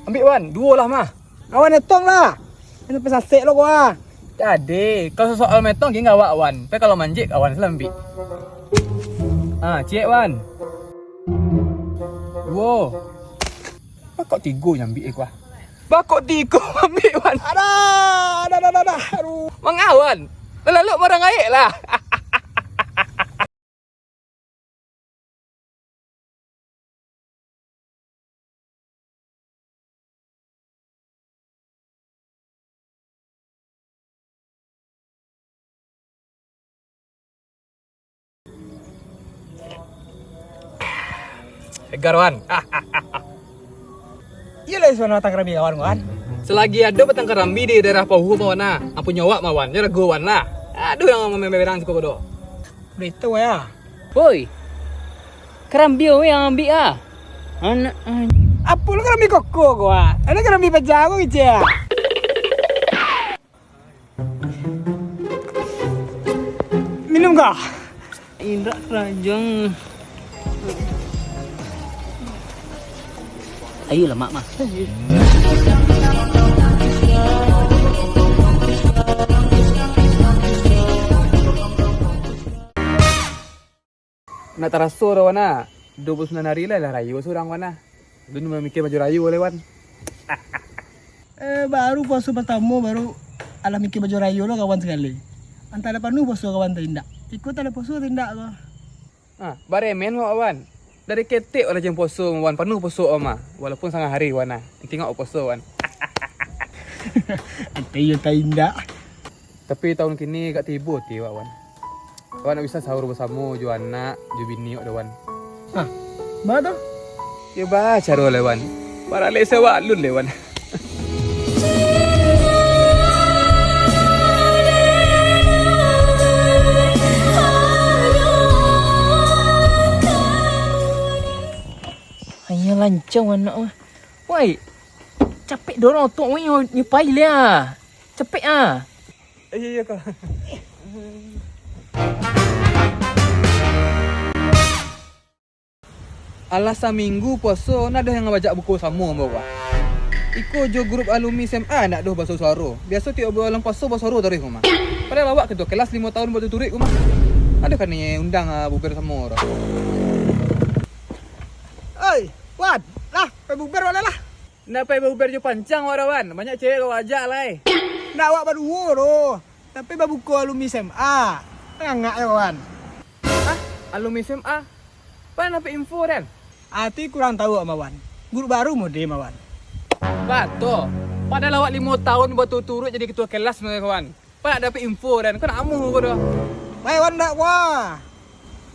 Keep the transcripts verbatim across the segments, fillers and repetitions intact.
Ambiak, Wan, duo lah mah. Awan etong lah. Sampai sasek lo gua. Jadi, kalau soal metong geng awak, Wan. Tapi kalau manjek, awan salah ambiak. Ah, ciek, Wan. Duo. Bakok tigo nyambiak, eh, gua. Bakok tigo ambiak, Wan. Adah, adah, adah, adah, adah. Aduh. Mangawan. Lalu marang aek lah. Segar, Wan. Iyolah, iso batangkarambia kawan, Wan. Selagi ado batangkarambia di daerah Pauh mah, Wan, ah. Ampunyo awak mah, Wan. Nyo rago, Wan, lah. Aduh, yang main berang siko kodo. Udah itu, ya. Woi. Karambia weh yang ambiak, ah. Anak an- Apo lo karambia koko ko, ah? Ado karambia paja ko kecek, ah. Minum kah? Indak, Rajang. Ayolah, Mak, mah. Nak taraso dah, Wan, ah. Duo puluah sambilan ari lah, lah rayo surang, Wan, ah. Alun mamikir baju rayo lai, Wan. Eh, baru puaso partamo, baru alah mikir baju rayo lo kawan sakali. Antah lah panuah puaso kawan tu indak. Iko antah lah puaso tu indak ko. Ah, baremen awak, Wan. Dari ketek awak lah jan puaso, Wan. Panuah puaso awak mah. Walaupun satangah ari, Wan, ah. Inti awak puaso, Wan. Antah iyo antah indak. Tapi taun kini agak tibo ati awak, Wan. Awak ndak bisa sahur basamo jo anak, jo bini awak tu, Wan. Hah? Baa tu? Yo baa caro lai, Wan. Baralek se awak alun lai, Wan. Hanya lancang anak mah. Wai, capek dorong otok wai, nyo pai lah. Capek ah. Iyo, iyo, Kak. Alah saminggu puaso, ndak doh yang bajak buko samo ambo, Kak. Iko jo grup alumni S M A ndak doh basuaro-suaro. Biaso tiok bulan puaso basuaro taruih ko mah. Padahal awak ketua kelas limo taun baturuik-turuik ko mah. Aduh, kan ni undang, ah, bubar samo tu. Oi, Wan, lah, pai bubar wak lah. Ndak pai babubar jo pancang wak dah, Wan. Banyak cewek kau ajak lai. Ndak awak baduo doh. Tapi babuko alumni S M A. Ngangak yo, Wan. Hah? Alumni S M A? Pai dapek info den? Ati kurang tahu awak mah, Wan. Guru baru mode mah, Wan. Bato. Padahal awak limo taun baturuik-turuik jadi ketua kelas mah, Wan. Pai dapek info den, kau nak amuh kau doh. Pai, Wan, ndak kuah.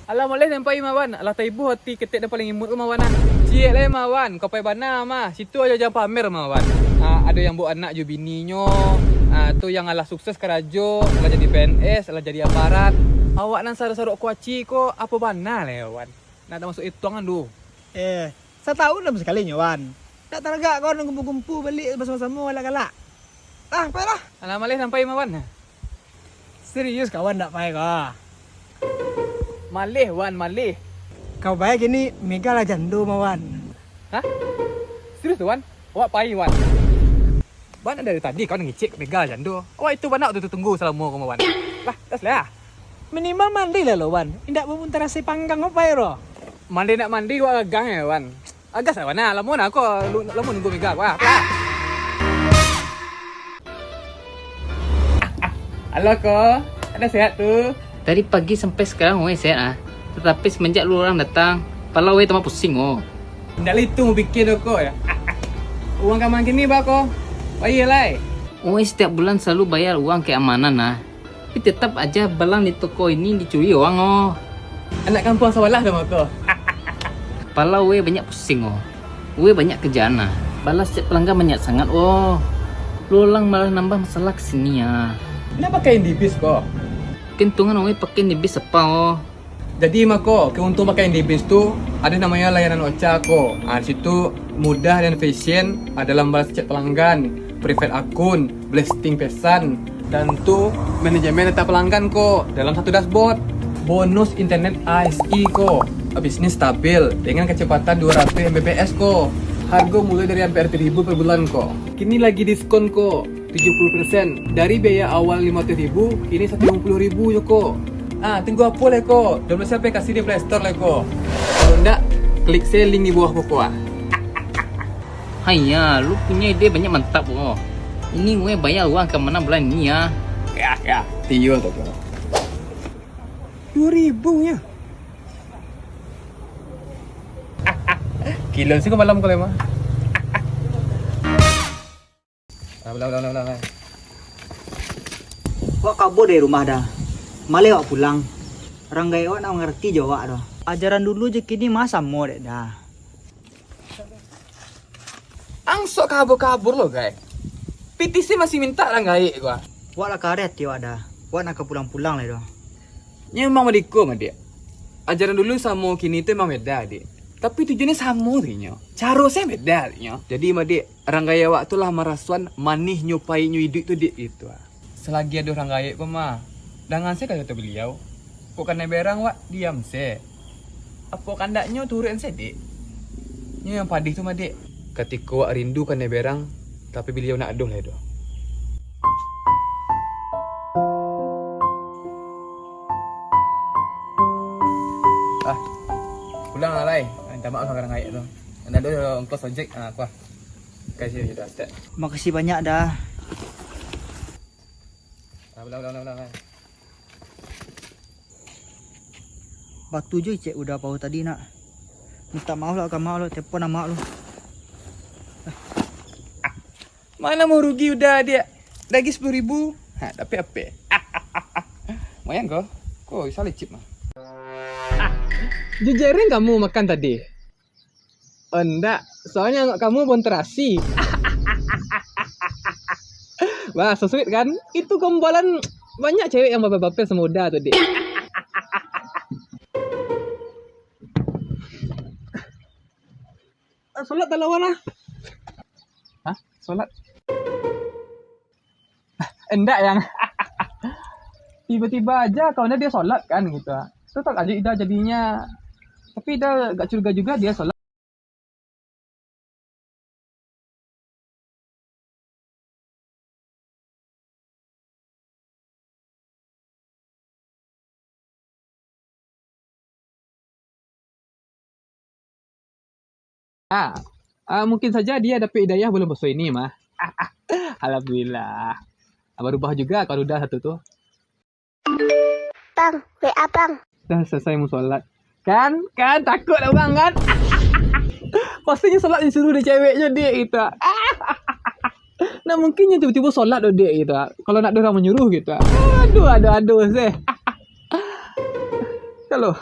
Alah, maleh den pai mah, Wan. Alah, taibo ati ketek den paling imut ko mah, Wan, ah. Ciek lai mah, Wan. Kau pai bana mah. Situ ajo jan pamer mah, Wan. Ah, ado yang bawa anak jo bininyo. Ah, tu yang alah sukses karajo, alah jadi P N S, alah jadi aparat. Awak nan sarok-sarok kuaci ko, apo bana lai, Wan? Nak ado masuk ituangan tu. Eh, sataun lah sakali nyo, Wan. Ndak taragak kawan gumpu-gumpu baliak basamo-samo galak-galak. Lah, pailah. Alah, maleh sampai mah, Wan. Serius kawan ndak pai ko? Maleh, Wan, maleh. Kau pai kini Mega lah jando mah, Wan. Hah? Serius tu, Wan? Awak pai, Wan? Bana dari tadi kawan ngicek Mega lah jando. Awak itu bana tu tunggu salamo ko mah, Wan. Lah, gas lah. Minimal mandi lah lo, Wan. Indak bamuntah nasi panggang apo ero? Mandi nak mandi, awak gagah ya, Wan. Agas lah, Wan, ah. Lamo nah ko, lu-, lamo nunggu Mega ko, ah. Halo, ko. Ado sehat tu? Dari pagi sampai sekarang, oi, sehat, ah. Tetapi semenjak lu orang datang, kepala oi tambah pusing, oh. Indak lah itu mau pikir tu, ko, ya. Uang kaman kini, ba, ko? Bayar lai. Oi, setiap bulan selalu bayar uang keamanan, ah. Tapi tetap aja barang di toko ini dicuri orang, oh. Anak kampuang sabalah tu, mako. Kepala oi banyak pusing, oh. Oi banyak kerjaan, ah. Balas chat pelanggan banyak sangat, oh. Lu orang malah nambah masalah ke sini, ah. Nak pakai Indibis ko? Keuntungan oi pakai Indibis apa, oh? Jadi, mako, keuntungan pakai Indibis tu, ado namonyo layanan Ocha ko. Ah, di situ mudah dan efisien, ah, dalam balas chat pelanggan, private akun, blasting pesan, dan tu manajemen data pelanggan ko dalam satu dashboard. Bonus internet A S I ko. Bisnis stabil dengan kecepatan dua ratus M B P S ko. Hargo mulai dari hampir seribu per bulan ko. Kini lagi diskon ko, tujuh puluh persen. Dari biaya awal lima ratus ribu, kini seratus lima puluh ribu jo ko. Ah, tunggu apo lai ko? Download se aplikasi di Play Store lai ko. Kalau ndak, klik se link di bawah ko ko ah. Haiya, lu punyo ide banyak mantap ko. Ini gue bayar uang ka mana bulan ini ya? Ya, ya, tiyo tu ko. Dua ribu nyo. Kilo siko malam ko lai mah. Ah, ulang, ulang, ulang, ulang. Wak kabur dari rumah dah. Maleh wak pulang. Rang gaek wak nak mangarati jo wak doh. Ajaran dulu jo kini mah samo dek dah. Ang sok kabur-kabur lo, gai. Pitih se masih mintak rang gaek ko ah. Wak lah kareh ati wak dah. Wak nak ka pulang-pulang lai doh. Nyo memang madiko, Madik. Ajaran dulu samo kini tu emang beda, Dik. Tapi tujuannyo samo tu inyo. Caro se beda tu inyo. Jadi, Madik, rang gaek awak tu lah marasuan manihnyo paiknyo iduik tu, Dik, gitu ah. Salagi ado rang gaek ko mah, dangan se kato-kato baliau. Kok kanai berang wak diam se. Apo kandaknyo turuik se, Dik. Nyo yang padih tu mah, Dik. Katiko wak rindu kanai berang, tapi baliau nak adoh lai doh. Ah, pulang lah lai. Minta maaf lah rang gaek tu. Nak adoh ongkos ojek, ah, kuah. Kasih sudah, Ustaz. Makasih banyak dah. Ah, ulang, ulang, ulang, ulang. Batu jo icek udah paoh tadi nak. Minta maaf lah ka mak lo, telepon mak lo. Mana mau rugi udah, Diak? Lagi sepuluh ribu. Ha, dapek ape? Lumayan ko. Ko bisa licip mah. Jejereng kamu makan tadi? Oh, ndak. Soalnya angok kamu bon terasi. Wah, so sweet kan? Itu gombalan banyak cewek yang bapel-bapel sama Uda tu, Dik. Ah, solat tak lawan lah. Hah? Solat? Endak, yang tiba-tiba aja kawannya dia solat kan gitu. Tetap aja Ida jadinya. Tapi Ida gak curiga juga dia solat. Ah, ah, mungkin saja dia dapik hidayah bulan puaso ini mah. Alhamdulillah. Barubah juga kawan Uda satu tu. Bang, W A bang. Dah selesai musolat. Kan? Kan? Takut lah bang kan? Pastinya solat disuruh dek ceweknya, Dek, gitu. Nah, mungkin yang tiba-tiba solat doh, Dek, gitu. Kalau nak ada orang menyuruh gitu. Aduh, aduh, aduh, seh. Kalau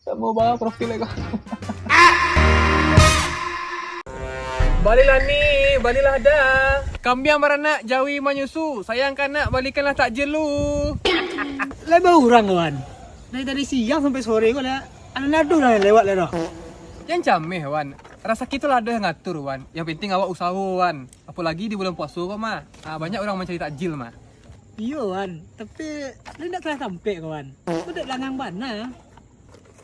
Samo baa profil ko. Balilah ni, balilah Da. Kambiang baranak, jawi manyusu. Sayang ka anak, balikanlah takjil lu. Lai baurang, kawan. Dari tadi siang sampai sore ko lah. Ado naduh lah lewat lah dah. Jan cameh, Wan. Rasaki tu lah ado yang ngatur, Wan. Yang penting awak usaho, Wan. Apolagi di bulan puaso ko mah. Ah, banyak urang mancari takjil mah. Iyo, Wan. Tapi, lu ndak salah tampek ko, Wan. Ko dek langang bana.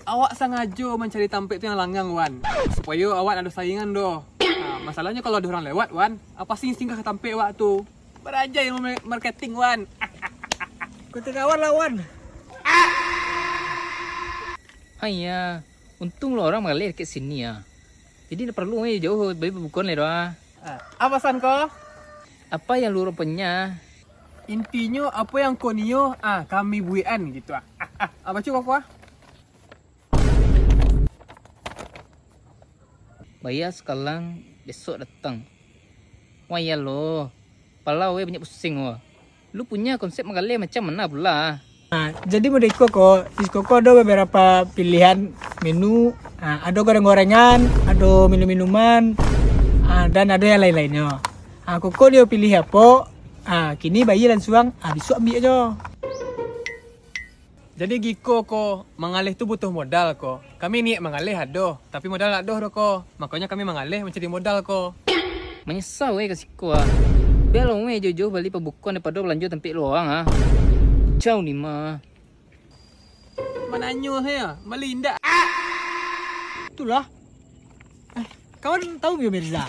Awak sangajo mancari tampek tu yang langang, Wan. Supayo awak ndak ado saingan doh. Ah, masalahnyo kalau ado urang lewat, Wan, ah, pasti singgah ka tampek awak tu. Baraja ilmu ma-, marketing, Wan. Ikuti kawan lah, Wan. Haiya, untung lo urang magaleh dakek sini, ah. Jadi, ndak paralu, eh, jauh bali babuko lai doh, ah. Ah, apo pasan ko? Apa yang lu punya? Intinyo, apo yang ko nio, ah, kami buekan gitu, ah. Ah, ah, ah, baco ko, ah. Bayar sakalang, besok datang. Wah, iyo lo. Pala we banyak pusing wo. Lu punya konsep magaleh macam mana pula? Nah, jadi model iko ko, di siko ko ado beberapa pilihan menu. Nah, ado goreng-gorengan, ado minum-minuman, ah, dan ado yang lain-lainnyo. Ah, koko nio pilih apo? Ah, kini bayar langsuang, ah, bisuak ambiak jo. Jadi giko ko, mangaleh tu butuh modal ko. Kami niat mangaleh ado, tapi modal ndak doh doh ko. Makonyo kami mangaleh mancari modal ko. Manyesal we ka siko ah. Bia lah weh, jojo bali pabukoan daripado balanjo tampek lo urang ah. Cau ni mah. Mananyo sajo, bali indak? Itulah. Eh, kawan tahu Bio Mirza?